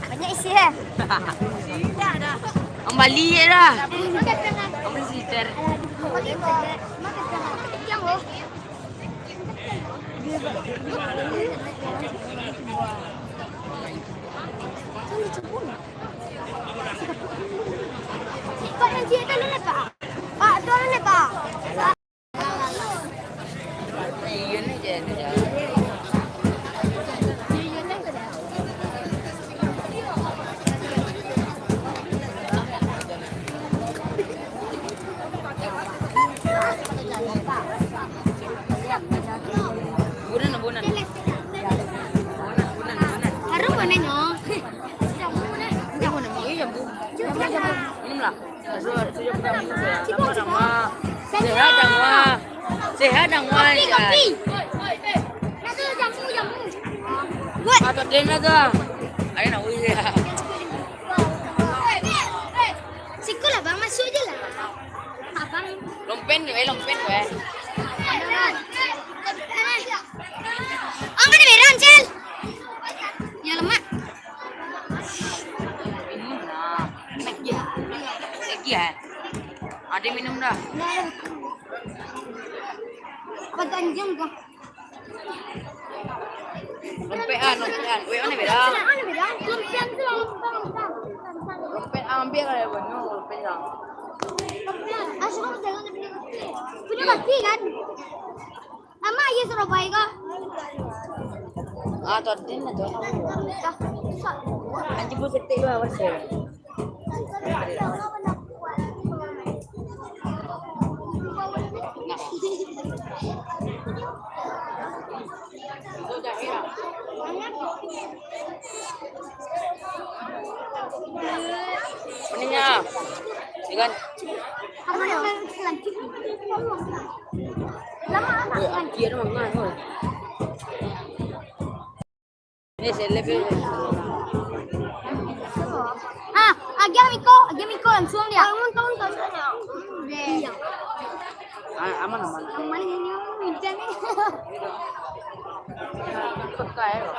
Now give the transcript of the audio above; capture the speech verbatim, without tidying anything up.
Banyak isi, eh? Ang bali je lah. Ang bali siter. Pak, yang ciek tu lu letak. Pak, tu lu letak. Bunan, bunan. Harum warnanyo. Jamu, bunan. Jamu, jamu. Iyo, jamu. Jamu, jamu. Minumlah. Sehat dang, Wak. Sehat dang, Wak. Kopi, kopi. Nah, tu jamu, jamu. Buat. Atau den lah tu. Ayo nak uji ya. Siko lah, Bang. Masuk je lah. Abang. Lompen tu, eh, lompen tu, eh. Abang. Ang ka diberan, Cel? Ya, lemak. Minum lah. Lagi ya? Lagi ya? Ada minum dah. Apa tu anjing kah? Lompean, lompean. Weh, mana beda? Mana beda? Lompean tu lompean, lompean. Lompean ambil lah ya, benar. Lompean lah. Lompean. Ah, suka jalan lebih kecil. Punya kaki kan? Ama aja Surabaya ko. Ah, tu ada lah tu. Dah, susah. Anjing pun setik tu awas ya. Ininya, ya kan? Weh, api ada mangan, weh. Ni seleb ni. Ah, agiah miko, agiah miko langsung dia. Bangun, bangun, bangun. Iya. Ah, aman, aman. Aman ini, hujan ni. Pekai, loh.